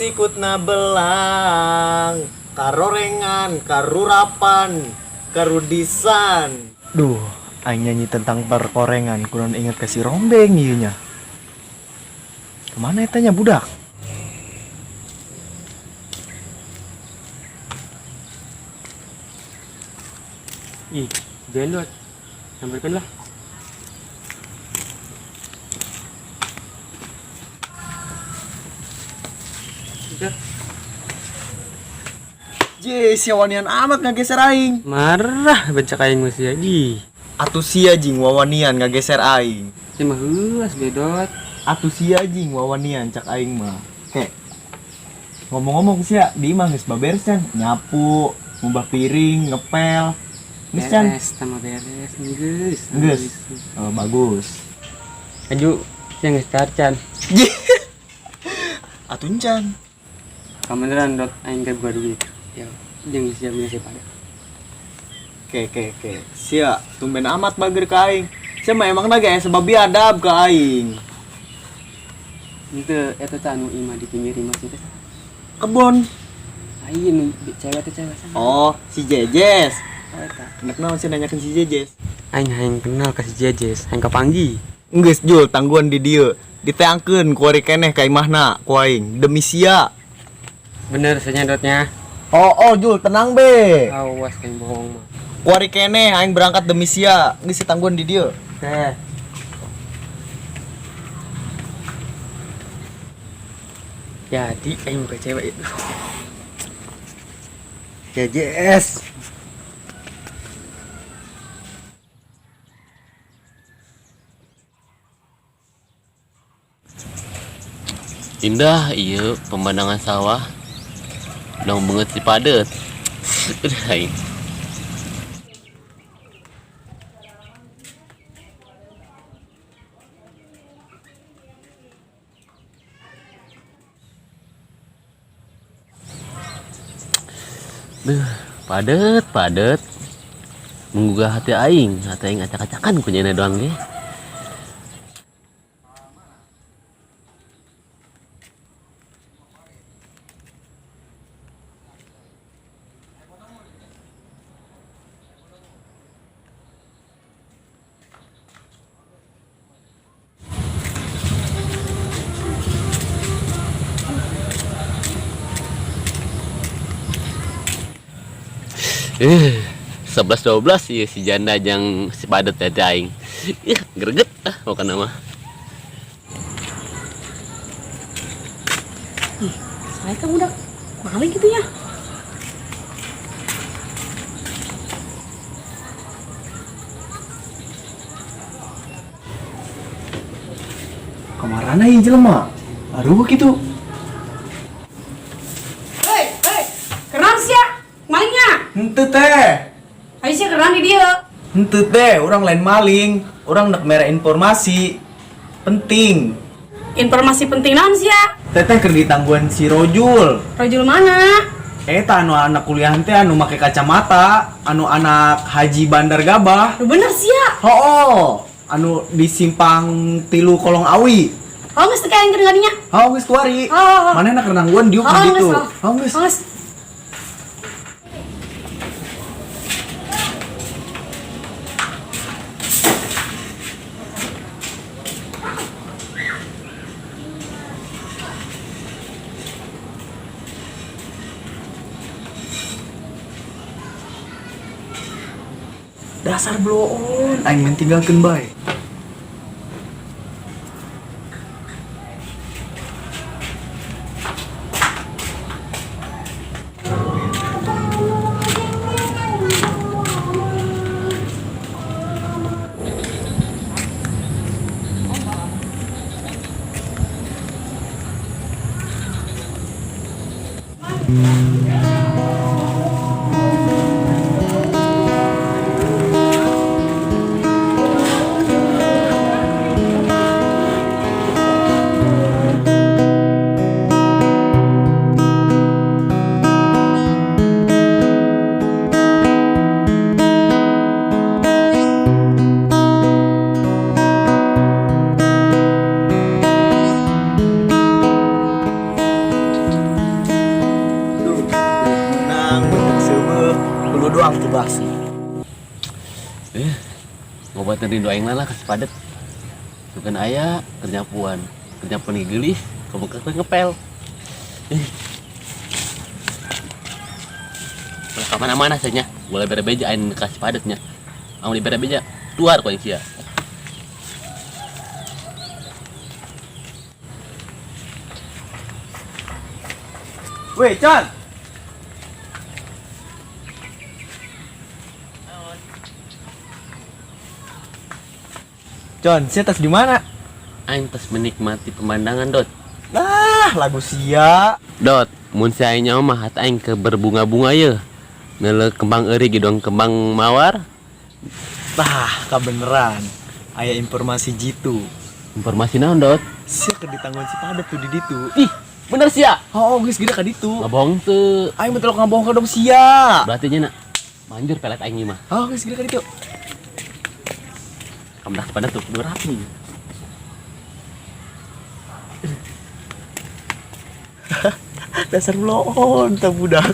Sikutna belang, karorengan, karurapan, karudisan. Duh, aing nyanyi tentang perkorengan, kurang inget ke si Rombeng ieu nya. Kemana etanya budak? Ih, jalur. Sambarkan lah. Udah. Je, sia wanian amat ngageser aing. Marah bencak aing mah sia. Ih, Atuh sia jing wawanian ngageser aing. sia mah heuas bedot. Atuh sia jing wawanian cak aing mah. Kek. Ngomong-ngomong sia, di imah geus baberes can, nyapu, ngubah piring, ngepel. Geus can. Beres, tambah beres. Geus. Geus. Oh, bagus. Aju, sia geus can. Atuh encan. Kabeneran dot aing teh boga duit. Ya, jeung sia biasa pada. Ke ke ke. Sia, tumben amat bager ka aing. Sia mah emangna ge aya sebab biadab ka aing. Henteu eta teh anu imah di pinggir imah sih teh. Kebon. Aing nu cewek teh cewek sama. Oh, si Jejes. Oh, eta. Enak naon sih nanyakeun si Jejes? Aing hayang kenal ka si Jejes, hayang kapanggi. Geus Jul, tangguan di dieu. Diteangkeun ku ari keneh ka imahna ku aing demi sia. Bener sia dotnya. Oh, oh Jul, tenang be. Awas kayak bohong mah. Ku ari keneh aing berangkat demi sia. Geus tangguan di dieu. Teh. Jadi aing bukan cewek itu. Jejes. Indah iya pemandangan sawah. Dong banget si padet. Udah aing. Duh, padet, padet. Menggugah hati aing acak-acakan kunyana doang ge. 11-12 ya si janda yang si padet teh aing. Ih, greget ah pokokna mah. Ih, saya kan udah maling gitu ya. Kamarana ieu jelema? Aduh gitu. Hei, hei, kenal sia? Malingnya? Henteu teh. Ayo sia kenal di dieu. Henteu teh, urang lain maling, urang nek mere informasi penting. Informasi penting naon sia? Teteh keur ditangguan si Rojul. Rojul mana? Eta anu anak kuliahan teh anu make kacamata, anu anak Haji Bandar Gabah. Lu bener sia. Hoo, anu di simpang 3 Kolong Awi. Oh, geus teh aing keur ngadinya. Oh, geus kuari. Oh, oh, oh. Manehna keur nangguan diuk Oh, di geus, ditu. oh. Oh, geus. Oh, geus. Dasar bloon, aing main tinggalkeun bae. Eh, ngobatan rindu aing lah kasih padet. Bukan aya kernyapuan, kernyapuan gelis, kamu ngepel. Eh. Ulah kemana-mana saja, boleh berebeja aing kasih padatnya. Amun di berebeja, tuar ku aing sia. Weh, Con. Con, sia tas di mana? Aing tas menikmati pemandangan, Dot. Lah, lagu sia. Dot, mun si aing nyawa mah hati aing ke berbunga-bunga ye. Neuleuh kembang eurik gitu kembang mawar. Tah, kebeneran. Aya informasi jitu. Informasi naon, Dot? Sia keur ditangguhan si padat tuh di ditu. Ih, bener sia. Oh, geus gede ka ditu. Ngabohong teu. Aing betul ngabohong ka dong sia. Berarti nya nak manjur pelet aing ieu mah. Oh, geus gede ka ditu. Kamu dah pada tuh kudu rapi. Dasar bloon tah budak.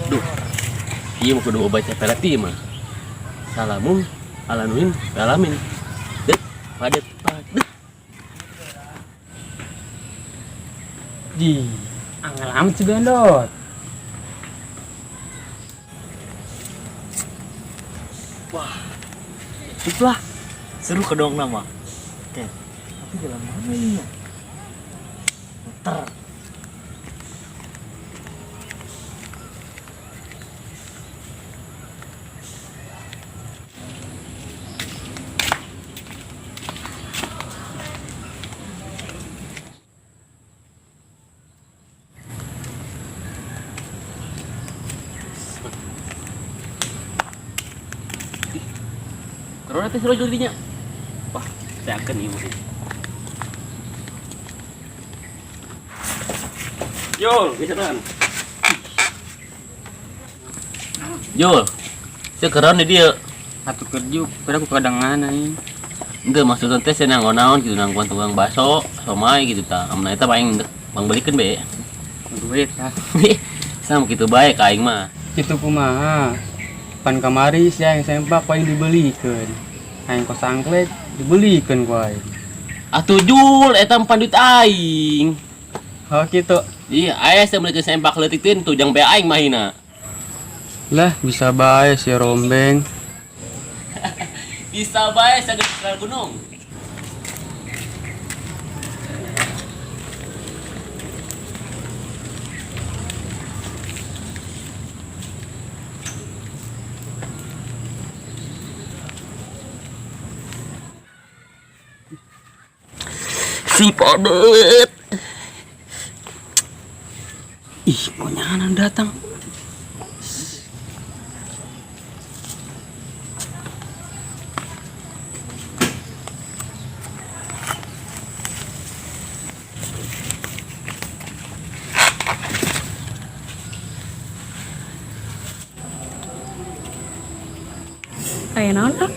Duh. Ieu mah kudu baca pelet ieu mah. Salamun ala nuin alamin. Det, padet, padet. Di. Angel amat si Dot. Itulah. Seru kedong nama. Oke. Tapi jalan mana ini ya? Muter. Corona teh seru jadinya. Wah, saya akan ieu mah. Jul, bisa kan? Jul, saya keren nih dia. Atuh kerja, kada ku kadangan aing. Enggak, maksudnya teh saya nanggon naon gitu, nangguan tukang bakso, somai gitu ta. Amun eta paling bang belikeun be. Duit lah. Sama gitu bae ka aing mah. Kitu kumaha? Pan kamari sia yang sempak ku aing dibelikeun. Aing kos angklek dibelikeun ku aing. Atuh Jul, eta mah duit aing. Oh kitu. Iya, aya saya melikeun sempak leutik teh tujang be aing mah hina. Lah bisa bae si rombeng. Bisa bae saged gunung. Si padet. Ih, konyanan datang. Aya naon ah?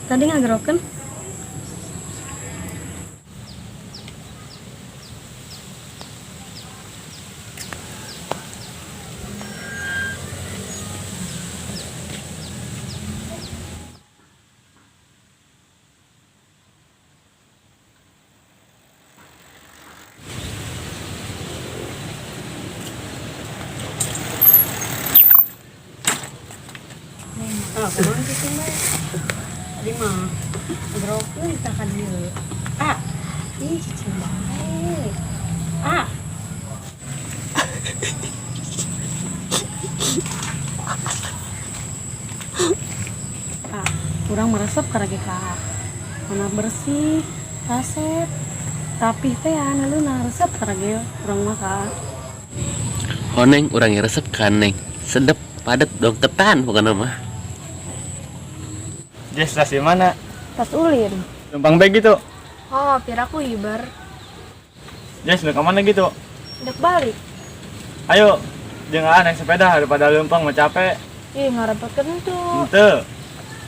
Tadi ngagerokeun. Ah, kumaha kitu mah? Tadi mah ngagerokeun tah ka dieu. Ah, ih cicing bae. Ah. Ah, urang meresep ka rage ka. Mana bersih, kasep. Rapih teh ya, naleuna resep ka rage urang mah ka. Honeng urang resep ka neng. Sedep, padet, dong ketan pokona mah. Jess, tas di mana? Tas ulin. Numpang bag gitu. Oh, piraku hiber. Jess, udah kemana gitu? Udah balik. Ayo, jangan naik sepeda daripada lempang mau capek. Ih, ngarepotkeun tuh. Ente.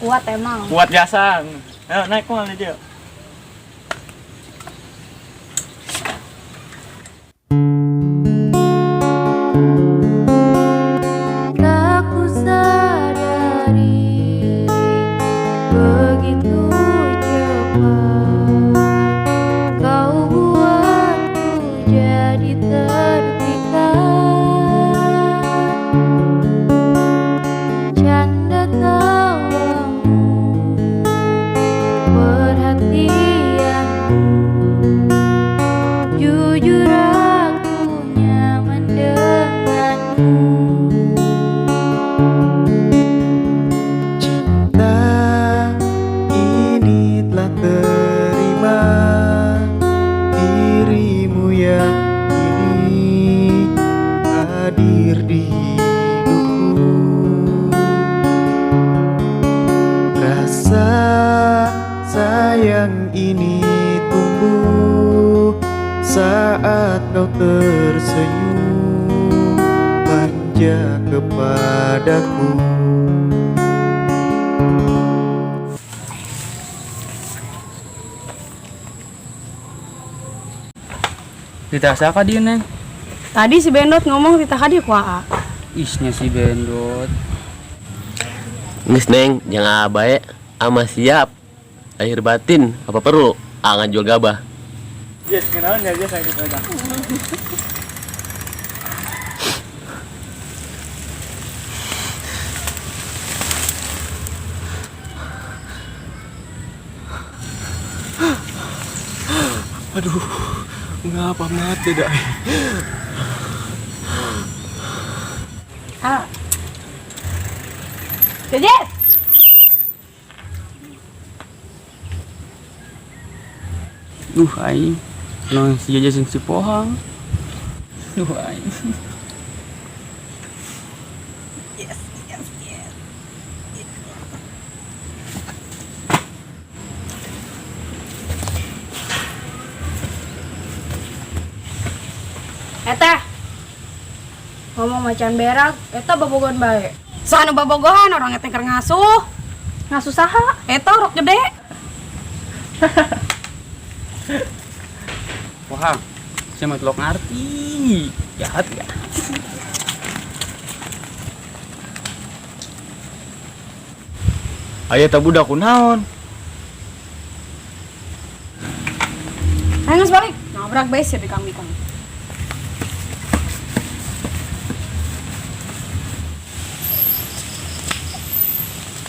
Kuat emang. Kuat gasan. Ayo naik kuat aja. Kau tersenyum manja kepadaku. Ditasa ka dia, Neng. Tadi si Bendot ngomong titah ka dieu ku Aa. Isnya si Bendot. Geus Neng, jangan abae, ama siap. Lahir batin, apa perlu? Ah ngajual gabah. Yes, kenalan ya Jess naik sepeda. Aduh, ngapa mati dah. Ah. Jejet. Duh aing. Non si Jeje jeung si Pohang. Duh aing. Eta, Ngomong macan berak, eta bobogohan bae. Saha nu babogohan orang eta keur ngasuh. Ngasuh saha? Eta rok gede. Pohang. Saya mah telok ngarti. Jahat ya. Aya ta budak kunaon? Ayo geus balik. Nabrak bae sia bikang-bikang.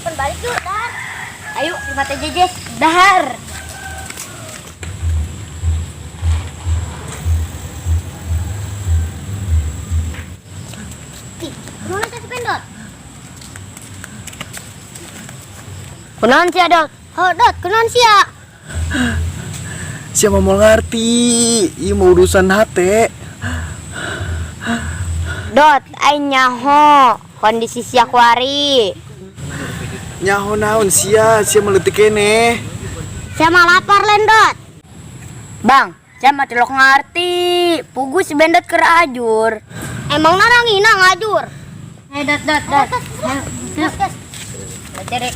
Pan balik yuk, dahar. Ayo, rumah Teh Jejes, dahar. Ih, Kunaon teh si Pendot? Kunaon sia, Dot? Oh, Dot, kunaon sia? Siapa mau ngerti? Ieu mah urusan hate. Dot, aing nyaho kondisi sia kuari. Nyaho naon sia, sia meletik kene. Sia mah lapar lain, Dot. Bang, sia mah celok ngarti. Pugu si Bendot keur ajur. Emang narangina ngajur. Eh, Dot, Dot, Dot. Ayo, gas, gas. Cerek.